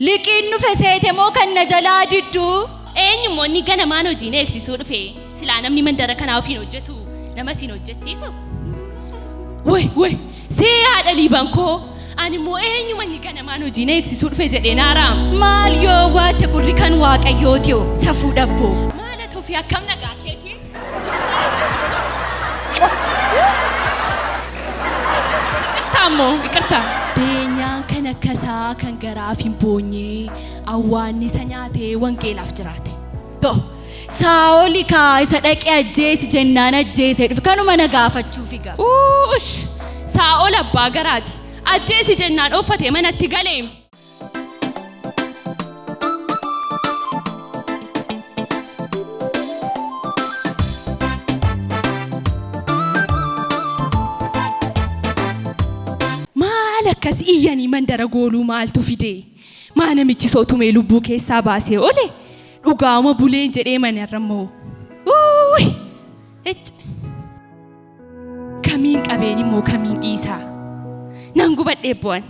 Liqiin dhufe seete moo kan na jalaa didduu? Eenyummoo inni ganamaan hojiin eegsisuu dhufe? Silaa namni mandara kanaa ofiin hojjetu nama siin hojjechiisu. Woy woy see haadha liiban koo ani immoo eenyuma inni ganamaan hojiin eegsisuu dhufe jedhee naaraam. Maal yoo waatte gurri kan waaqayyootiyoo safuu dhabboo. Maal ati ofii akkam nagaa keetii? Iqirtaa immoo iqirtaa. Beenyaan kan akkasaa kan garaaf hin boonye awwaannisa nyaatee wangeelaaf jiraate. Bo Saa'oli kaa isa dhaqee ajjeesi jennaan ajjeesee dhufe kanuma na gaafachuuf egaa. Uuush! Saa'ol abbaa garaati. Ajjeesi jennaan ooffatee manatti gale. Maal akkas iyyanii mandara gooluu maaltu fide? Maa namichi sootumee lubbuu keessaa baasee ole? Dhugaama buleen jedhee manarra immoo. Uuuy! Ecc! Kamiin qabeen immoo kamiin dhiisaa? Nan gubadhee bu'an.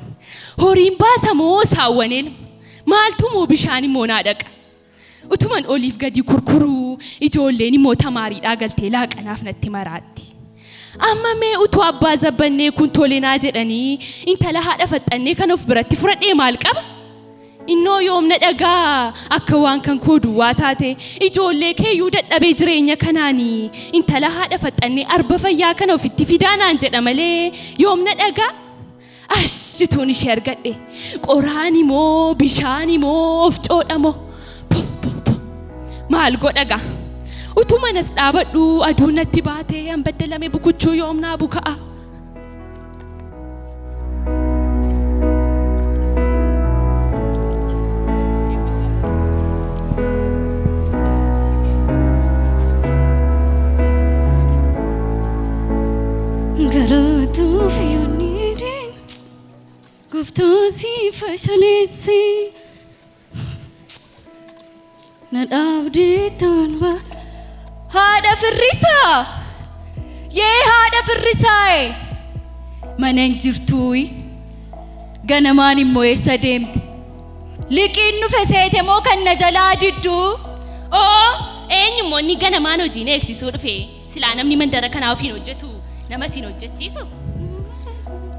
Horiin baasa moo saawwan elma? Maaltu moo bishaan immoo naa dhaqa? Utuman oliif gadi kurkuruu ijoolleen immoo tamaariidhaa galtee laaqanaaf natti maraatti. Amma mee utuu abbaa zabbannee kun tole naa jedhanii intala haadha faxxannee kan of biratti fudhadhee maal qaba? Innoo yoom na dhagaa akka waan kan koo duwwaa taate ijoollee keeyyuu dadhabee jireenya kanaanii intala haadha faxxannee arba fayyaa kana ofitti fidaa naan jedha malee yoom na dhagaa? Ashituun ishee argadhe qoraan immoo bishaan immoo of coodha moo po po po maal godha gaa? Utuu manas dhaabadhu aduun natti baatee an baddalame bukuchuu yoom naa buka'a? Garaatuuf yoonniideen gooftaa si fashaleesse na dhaabdee tolba. Haadha firrisaa! Yee haadha firrisaaye! Mana hin jirtuuyi. Ganamaan immoo eessa deemte? Liqiin dhufe seete moo kan na jalaa didduu? Oo eenyummoo inni ganamaan hojiin eegsisuu dhufe? Silaa namni mandara kanaa ofiin hojjetu nama siin hojjechiisu.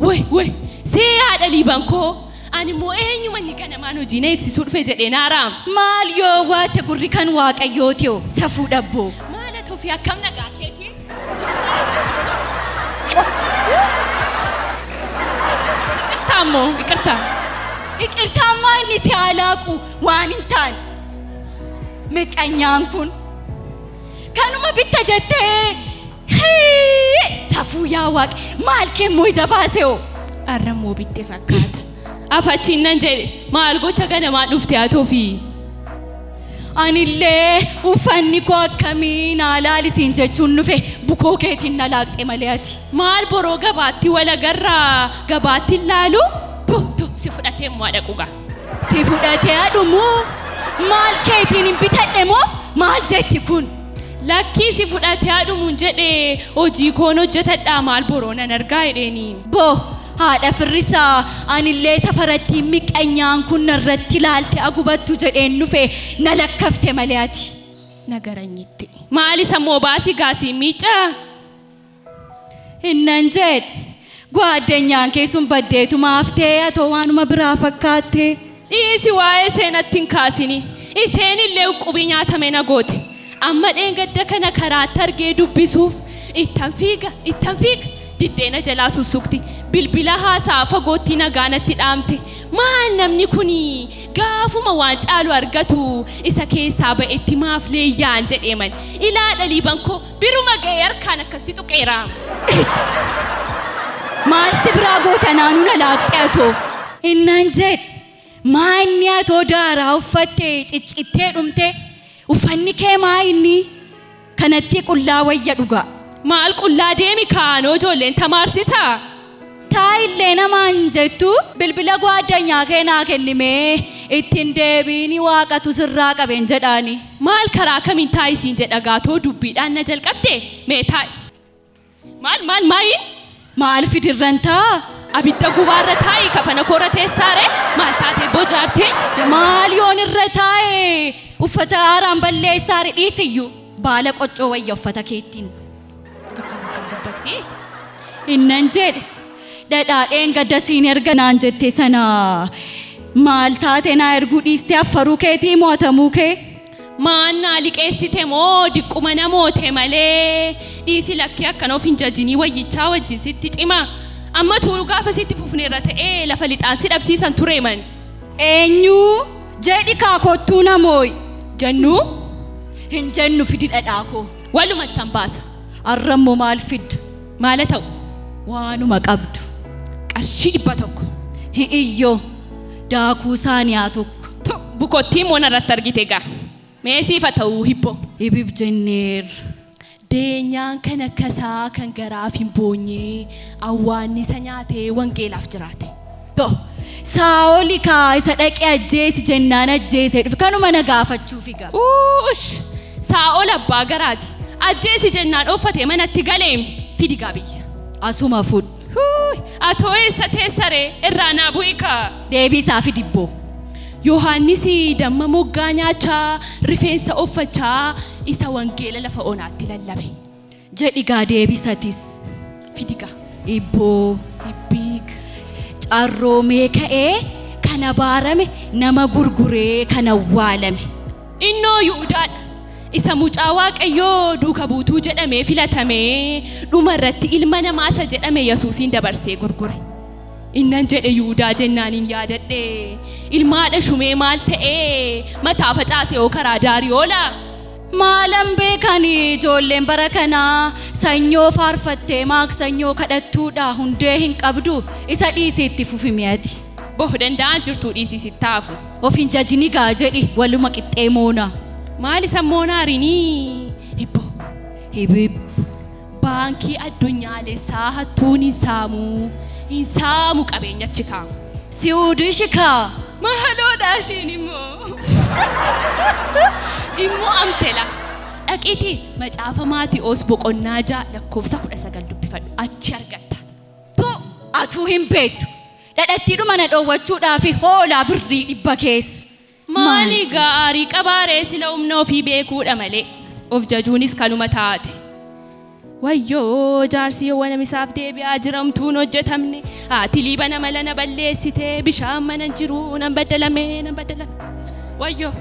Woy woy see haadha liiban koo ani immoo eenyuma inni ganamaan hojiin eegsisuu dhufe jedhee naaraam. Maal yoo waatte gurri kan waaqayyootiyoo safuu dhabboo. Maal ati ofii akkam nagaa keetii? Iqirtaa immoo iqirtaa. Iqirtaan maa inni si haa laaqu waan hin taane. Miqanyaan kun. Kanuma bitta jettee hii safuu yaa waaq maal kee immoo ija baase hoo. Arra immoo bitte fakkaata. Afachiin nan jedhe maal gocha ganamaan dhufte ati ofii. Anillee uffanni koo akkamii naa laali siin jechuun dhufe bukoo keetiin na laaqxe malee ati. Maal boroo gabaatti wal agarraa gabaatti hin laalu tu tu si fudhatee immoo haa dhaqu gaa. Si fudhatee haa dhumuu maal keetiin hin bitadhe moo maal jetti kun. Lakkii si fudhatee haa dhumuun jedhe hojii koon hojjetadhaa maal boroo nan argaa jedheeni. Bo haadha firrisaa anillee safarattiin miqqanyaan kun narratti laalte agubattu jedheen dhufe na lakkafte malee ati. Nagaranyitti. Maal isa immoo baasii gaasii miiccaa? Innan jedhe Gwaaddenyaan kee sun baddeetuma haftee atoo waanuma biraa fakkaatte. Dhiisi waa'ee isee natti hin kaasini. Iseen illee uqqubii nyaatame na goote. Amma dheengadda kana karaatti argee dubbisuuf ittan fiiga, ittan fiiga. Diddee na jalaa sussukti. Bilbila haasa'a fagootti nagaa natti dhaamte. Maal namni kuni gaafuma waan caalu argatu isa keessaa ba'etti maaf leeyya'an jedheeman. Ilaa dhaliiban koo biruma ga'ee harkaan akkasitti tuqeera. Icci! Maal si biraa goota naanuu na laaqxe atoo. Innan jedhe maa inni atoo daaraa uffatte ciccittee dhumte uffanni kee maa inni kanattii qullaa wayya dhugaa. Maal qullaa deemi kaanoo ijoolleen tamaarsisaa. Taa'illee namaan jettu bilbila gwaaddanyaa kee naa kennimee ittiin deebiini waaqatu sirraa qabeen jedhaani. Maal karaa kamiin taa'i siin jedha gaatoo dubbiidhaan na jalqabde mee taa'i. Maal maal maayin? Maal fidirran taa? Abidda gubaarra taa'i kafana koorra teessaare maal taate bojaartiin? Maal yoon irra taa'e uffata haaraan balleessaare dhiisiyyuu baala qoccoo wayya uffata keettiin. Akkam akkam dubbatti? Innan jedhe dhadhaadheen gadda siin erga naan jette sana maal taate naa erguu dhiistee affaruu keetii mo'atamuu kee? Maannaa liqeessite moo diqquma namoote malee dhiisi lakkee akkana of hin jajinii wayyichaa wajjin sitti cima. Amma tuulu gaafa sitti fufneerra ta'ee lafa lixaan si dhabsiisan tureeman. Eenyu jedhi kaa kottuu namooyi. Jennuu Hin jennu fidi dhadhaa koo. Walumattan baasa. Arrammoo maal fidda? Maala ta'u? Waanuma qabdu. Qarshii 100. Hi'iyyoo daakuu saaniyaa tokko. Bukottii immoo narratti argite egaa. Meesiifa ta'uu hibboo. Ibib jenneerra. Deenyaan kan akkasaa kan garaaf hin boonye awwaannisa nyaatee wangeelaaf jiraate. Saa'oli kaa isa dhaqee ajjeesi jennaan ajjeesee dhufe kanuma na gaafachuuf egaa. Uush! Saa'ol abbaa garaati. Ajjeesi jennaan ooffatee manatti galeem fidi gaa biyya. Asuma fudhu. Huuy! Atoo eessa teessaree irraa naa bu'i kaa. Deebii isaa fidibboo. Yohaannis damma moggaa nyaachaa rifeensa uffachaa isa wangeela lafa onaatti lallabe. Jedhi gaa deebisatis. Fidi gaa. Ibboo. Ibbiig. Carroomee ka'ee kan abaarame nama gurguree kan awwaalame. Innoo Yihudaadha. Isa mucaa Waaqayyoo duuka buutuu jedhamee filatamee dhuma irratti ilma namaa isa jedhame Yesuusiin dabarsee gurgure. Innan jedhe Yihudaa jennaaniin yaadadhe. Ilmaadha shumee maal ta'ee mataa facaasee hoo karaa daarii oola. Maalan beekan ijoolleen bara kanaa sanyoo faarfattee maaksanyoo kadhattuudha hundee hin qabdu isa dhiisii itti fufi mi'ati. Boh danda'an jirtuu dhiisii sitti haafu. Of hin jajini gaa jedhi waluma qixxee moona. Maal isa moonaariinii? Hibbo. Hibib. Baankii addunyaalessaa hattuun hin saamu. Hin saamu qabeenyachi kaa. Siwudishi kaa. Maaloodha isheen immoo. Immoo amtela. Dhaqiitii macaafa Maati'oos boqonnaa 6 lakkoofsa 19 dubbifadhu achi argatta. Tu atuu hin beektu. Dhadhattiidhuma na dhoowwachuudhaaf hoolaa birrii 100 keessa. Maali gaarii qabaaree sila humna ofii beekuudha malee. Of jajuunis kanuma taate. Wayyoo jaarsi yoo namisaaf deebi'aa jiramtuun hojjetamne haati liibana mala na balleessitee bishaan mana jiru nan baddalame nan baddalame. Wayyoo.